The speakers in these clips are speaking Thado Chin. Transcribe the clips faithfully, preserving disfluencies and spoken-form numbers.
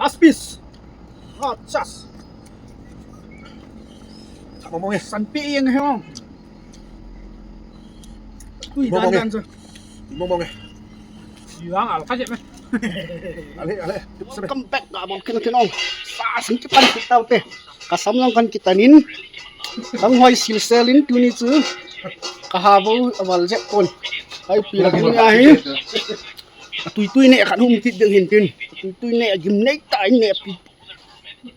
Aspis. Hot sauce. Mong mong e. Sanpi yang he. Tui dan dan je. Mong mong e. Siang al ka je me. Ale, ale. Welcome back, ka bol kin kin ong. Sa sing kipan kita ute. Ka sam lang kan kita nin. Kang hoi sil selin tuni chu. Ka ha bo aval je kon. Ai pi la ni ahi. Tui tui ne kan hum kit ding hin tin. Tui tui ne gim nei ta ne pi.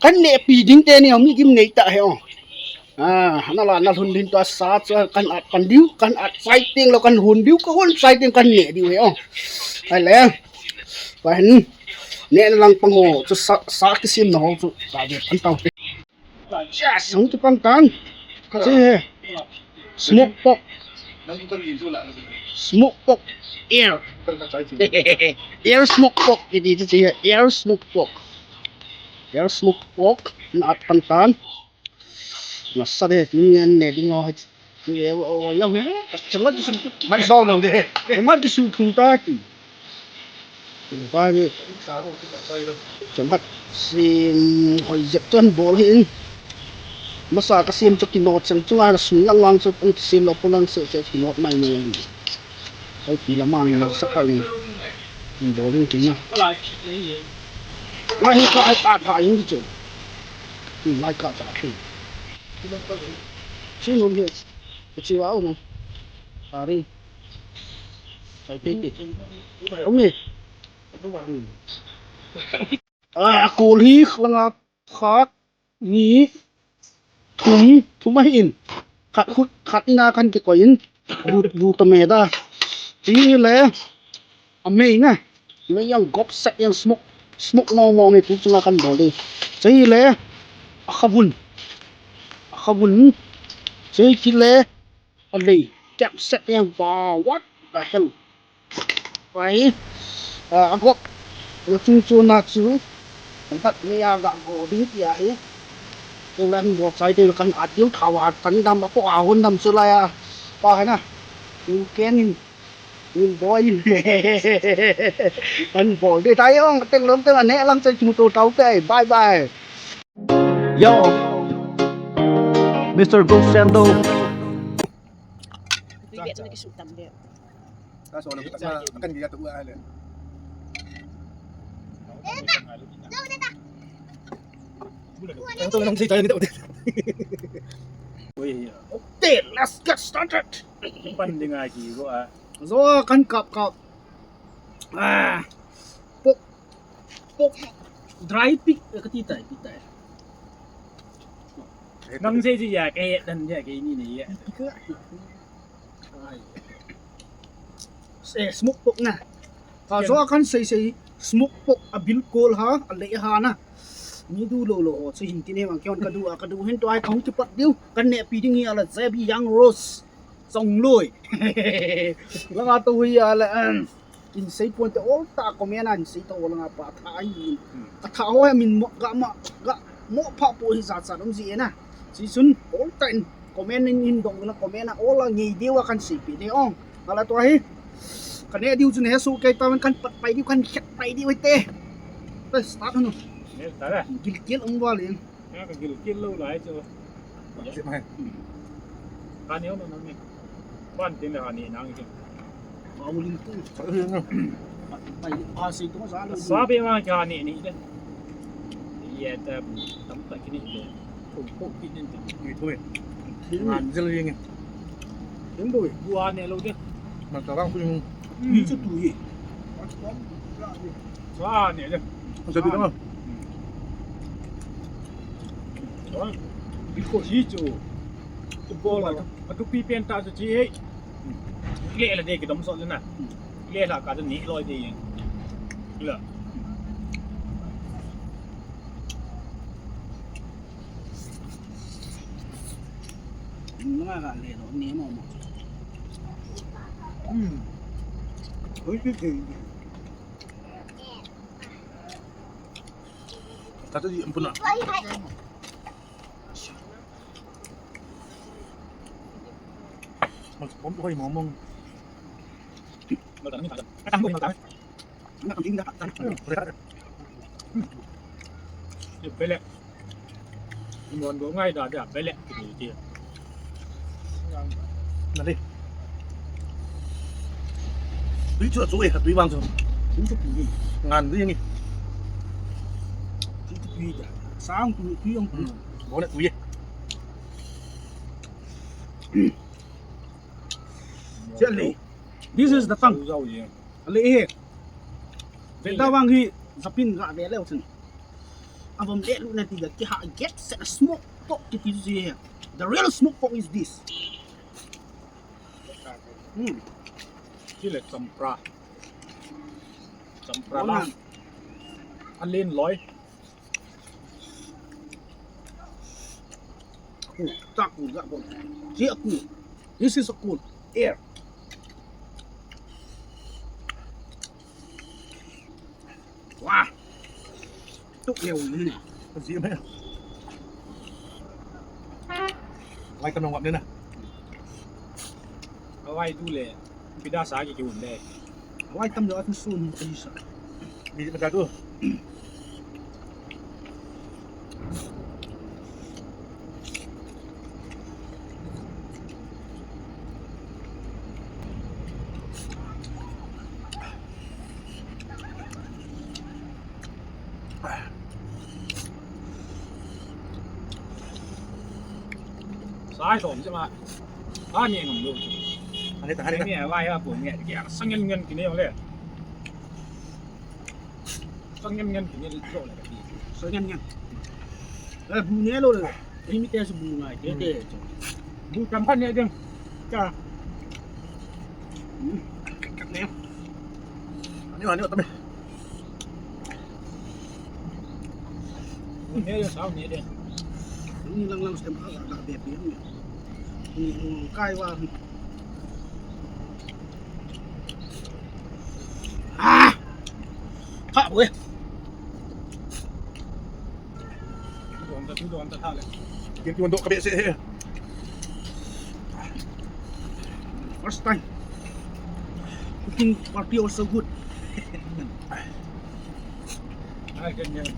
Kan ne pi ding te ni mi gim nei ta he o. Ah, na la na hun din ta sa cha kan at pan diu, kan at sai ting lo kan hun diu, ka hun sai ting kan ne diu he o. Ai le. Ba hin ne lang pang ho chu sa sa kisim na ho chu sa de pan tau. Yes, hung ti pang tan. Chi he. Smoke pork. Smoke pork. Air. Air smoke pork. Iti chi he. Air smoke pork. Air smoke pork. Na at pan tan. Na sa de ni an ne ding o. Ni e o o yau he. Chama du sun. Mai dong dong de. Mai du sun thung ta ki. Ba ni. Chama sim hoi jep ton bol hin. Masa ka sim chu kino chang chu la sun lang lang chu an sim lo pon lang se se kino mai mai. Hoi pi la mang lo sa ka ni. Bol hin kina. Mai ka ai ta ta hin chu. Lai ka ta hin. Chi nom he. Chi wa o no. Ari. Ai pe pe. Umi. A kol hi langa khat ni thum thum ahin. Khat khut khat ina kan kikoi in. Bu bu ta me da. Chi le. A mei na. Mei yang gop set yang smoke. Smoke mong mong ni tu chunga kan bol di. Chi le. A khavun. A khavun. Chi ki le. A lei. Kep set yang wow, what the hell. Pai. A gop. Lo chung chu na chu. Kan khat ni a ga go ding ti ahi. Chu lan bo chai te kan at diu thawa tan dam a po a hun dam chu la ya. Pa hai na. Chu ken in. Min boy. Kan bol de tai ong teng lom teng a ne lang chai chu to tau pe. Bye bye. Yo. Mister Ghost Sando. Tui beh na kisuk tam beh. Ka so lo ka kan ga tu a le. Ang to nang sai tayo nito. Oi. Okay, let's get started. Pan ding a ki go a. Zo kan kap kap. Ah. Pork. Pork. Dry pig. Eh, ka ti tai, ti tai. Nang sei sei ya, kei dan ya, kei ni ni ya. Eh, smoke pork na. Ha, zo kan sei sei smoke pork a bilkol ha, a le ha na. Ni du lo lo ho, sei hin ti ne mang kion ka du a, ka du hin to ai ka hung ti pat diu. Kan ne pi ding hi a la J B Young Rose. Chongloi. Langa to hui a le, um, in sei pon te ol ta comment a in sei to langa pa tha ai. Ka tha ho min mo ga ma ga mo pha po hi za cha dong ji na. Si sun ol ta in comment in in dong na comment a ol a ngei deu a kan sei pi de ong. Ala to hi. Ka ne diu chun he su kei ta kan pat pai diu kan khet pai diu te. Te start nu. Ne ta le. Gil gil um wa le. Nga ka gil kit lou lai chu. Gil mai. Ka neo na nang ni. Ban tin le ha ni nang ki. Ka u ling tu. Pai pa sei tu sa lo. Sa be ma ka ni ni de. Ye ta tam ta ki ni de. Ko ko ki ni de. Ni tu. Ngan jil ling. Ling bo. Bu a ne lo de. Ma ka bang ku ni. Ni chu tu ye. Sa ne de. Sa bi ma. Biko hi chu. Football a, a thupi pen ta chu chi hei. Le la de ki dom so na. Le la ka ni loi de. La. Nga ga le lo ni mo mo. Hmm. Oi, ki ki. Tata di ampun na. Mas pom ko mo mong. Mal tang ni ka. Ka tang ko ni ka. Nga ka ding da ka. Hmm. Bele. Mon go ngai da da bele. Kiti. Nale. Tui chu chu e, tui vang chu. Tui chu tui. Ngan tui ngi. Tui chu tui da. Sang tui, tui ang tui. Bo le tui e. Chale. This is the tongue. Zau ye. Ale he. Venda vang hi zapin ga ve leu chun. Avom le lu na ti ga ki ha get set a smoke pork ki ti ji he. The real smoke pork is this. Hmm. Chile champra. Champra la. Alen loi. Aku, tak aku, tak aku. Ji aku. This is a cool air. Wah. Tuk leu ni. Ji me. Lai ka nong wap ni na. Awai tu le. Pida sa ki ki un le. Awai tam le atun sun ni sa. Ni ma ka tu. Sai som se ma. Ani ngam lo. Ani ta, ani ta. Ani wa ya ko ni ya sang ngen ngen kini le. Sang ngen ngen kini lo le. Sang ngen ngen. Eh, bu ne lo le. Ini te su bu ngai te te. Bu tam kan ne ding. Cha. Hmm. Kat ne. Ani wa ni wa tam. Ni lang lang stem ka ga be pi. Ni kai wa. Ah. Ka we. Don ta, don ta tha le. Kin don ka be se he. First time. Cooking party also good. Ai, ganyan.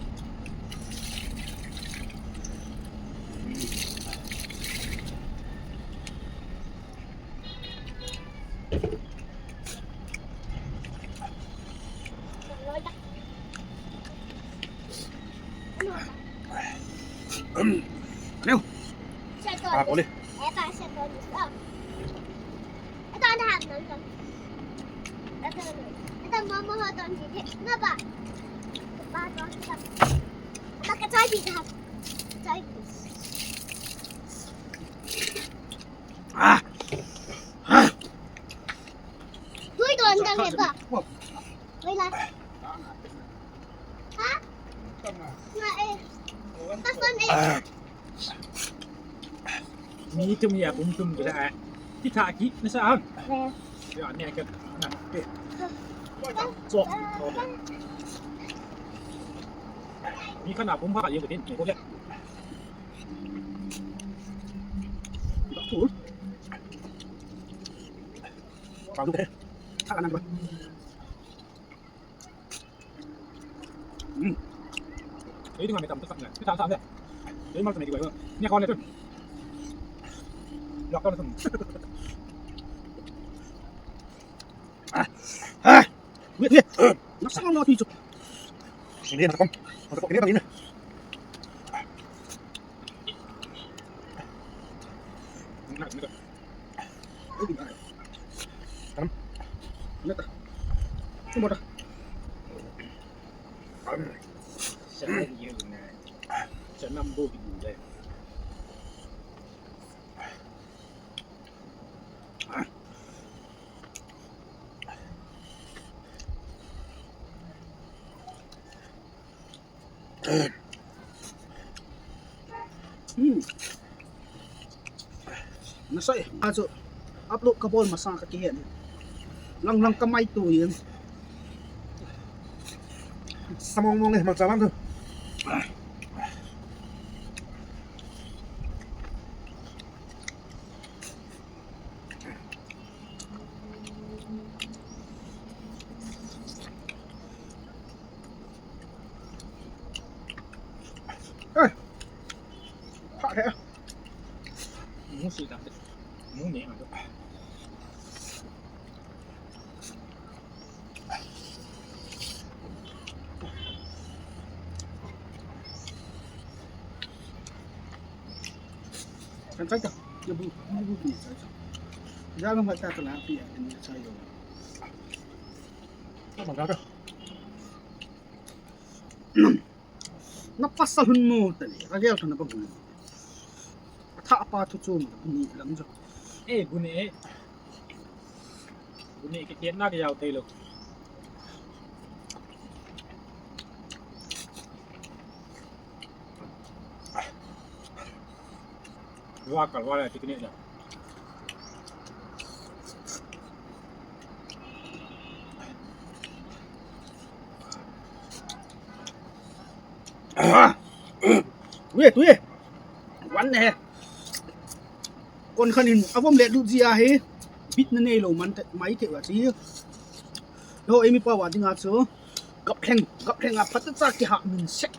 Ano? Ah, uli. Ito, ano, ito, ito, mama, ito, ito, ito, ito, ito, ito, ito, ito, ito, ito, ito, ito, Ah! Ah! Tui don dang he ba? Tui la. Ha? Na eh. Pas don eh. Ah! Mi tum ya bum tum kila eh. Kita ki na sa an. Eh. Ya ni ka. Na. Eh. Chok. Mi kana bum ha ye ka din. Ko ya. Tul. Pang deh. Thak anan ba. Hmm. Ei, dengan macam tu tak nak. Kita tak ada. Ei, macam ni juga. Ni kawan tu. Lakon tu. Ah. Ah. Wait, wait. Nasa mo ti. Ini nasa kom. Nasa kom. Ini bang ini. Tanam. Ano ta? Ano ta? Sa iyo na. Sa nambo di gulay. Hmm. Nasai, ajo upload kabol masa kakihen. Lang lang kamai tu yin. Samong mong eh, magsalam tu. Mu si ta. Mu ne a. Kan sai ta. Ya bu, bu, bu, bu, sai ta. Ya lo ma ta ta la pi ya, ni sai yo. Ta ma ta. Na pasal hun mo tani, ka gel thana bang. Tha pa thu chu ni lam jo. Eh, bu ne. Bu ne ke tian na ke yau tei lo. Wa kal wa la ti ne na. Tuye, tuye. Wan ne he. Kon khan in avom le du ji a he. Bit na nei lo man te, mai te wa chi. Lo emi pa wa ding a chu. Gap lheng, gap lheng a phat cha ki ha min sek.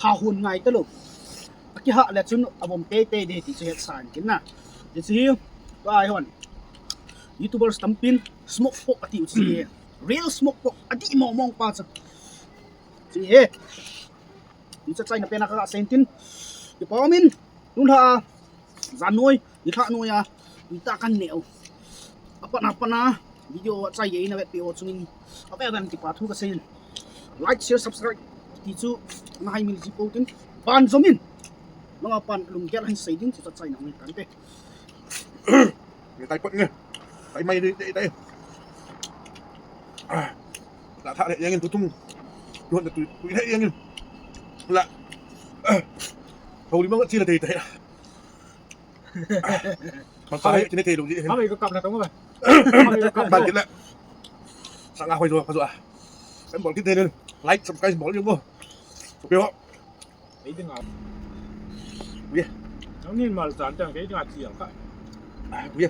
Ha hun ngai ta lo. Ki ha le chun avom te te de ti chu het san kin na. Ti chi. Ka ai hon. YouTubers tampin smoke pork ati u chi. Real smoke pork ati mong mong pa chu. Chi he. Ni cha chai na pe na ka sen tin. Ki pa min. Nun ha. Zan noi. Ni tha noi a. Ni ta kan neo. Apa na apa na. Video chai ye na vet pe o chungin. Apa ban ki pa thu ka sen. Like, share, subscribe. Ti chu. Na hai mil ji po tin. Ban zomin. Manga pan lum gel han sei ding chu cha chai na ong kan te. Ni tai pot ni. Tai mai ni, tai, tai. Ah. La tha le yang in tu tum. Tu han tu, tu le yang in. La. Ah. Hau li mang chi la tai tai. Ah. Mang pa hai chi ne tai lu ji. Hau le ko kap na tong ba. Hau le ko kap. Ban kit la. Sa nga hoi zo, pa zo a. Kan bol kit te ni. Like, subscribe bol yo mo. Supeo. Kei dinga. Uya. Nangni malcha tang kei dinga chiang kha. Ah, uya.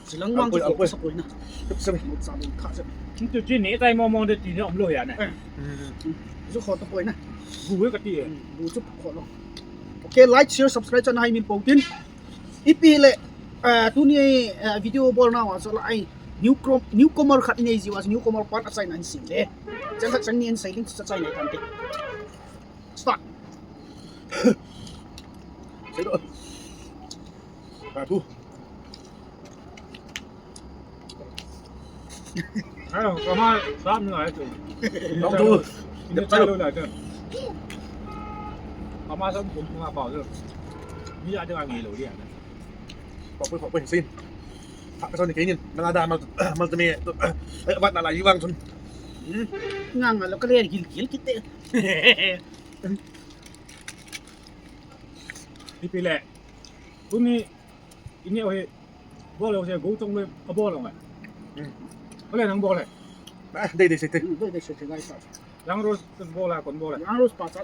Silang mang chu alkoi, alkoi. Sa poi na. Sa poi. Malcha ding kha sa. Ntu chi ne tai mo mo de ti ne om lo ya na. Eh. Hmm. Chu kho ta poi na. Bu ka ti. Hmm, bu chu kho lo. Okay, like, share, subscribe channel hai min po tin. Ipi le, eh, tuni, eh, video bol na wa so la ai. New crom-, newcomer khat nei ji wa, newcomer pan a chai na in sim le. Chang khat chang ni in sai ling cha chai na kan te. Start. Seidoh. Aduh. Ayo, kama sam na itu. Dong tu. Ini calo na itu. Kama sam pun nga pa tu. Ni ada ngi lo dia. Pok pok pok sin. Thak ka son ni keinin. Nang ada mal, mal teme. Eh, wat na la iwang sun. Hmm. Ngang lo ka le gil gil kit te. Ipi le. Tuni ini ohe. Bol lo se go tong le ka bol lo ngai. Hmm. Ole nang bol le. Ah, dei dei se te. Hmm, dei dei se te ngai sa. Yang Rose bol la kon bol le. Yang Rose pa sa.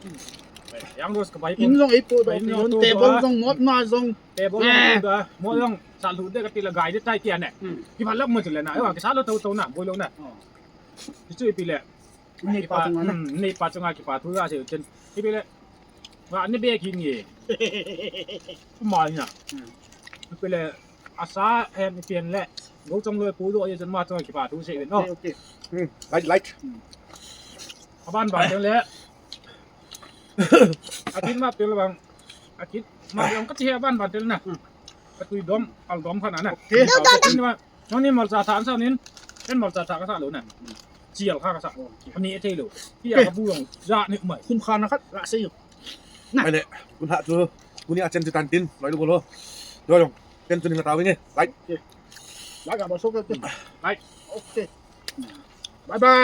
Yang Rose ka bai. In jong ei to do. In jong to table jong mot na jong. Table jong da. Mot jong sa lu de ka ti la gai de tai ti ane. Hmm. Ki pha lap mo le na. Ai wa ki sa lo to to na. Bol lo na. Oh. Ki chu ipi le. Nei pa chunga na. Hmm, nei pa chunga kipa thu a se chen. Ipi le. Wa ni be ki ni. Mai na. Hmm. Ipi le asa hen ipi le. Go chong lo pu do ye chen ma chunga kipa thu se no. Okay, okay. Hmm. Like, like. Hmm. Aban ba chen le. Akin ma tel bang. Akin ma yang ka ti aban ba tel na. Hmm. Ka tui dom, al dom kha na na. Okay. Akin ma Nangni malcha tha an sa nin, ken malcha tha ka sa lo na. Chial kha ka sa. Ani e thei lo. Ki ya ka bu long ja ni mai. Kum kha na khat la sei yo. Mai le, kun ha chu, kuni a chen chu tan tin, loi lu ko lo. Yo yong, ken chu ni na ta wi nge. Like. Like a ba so ke. Like. Okay. Bye bye.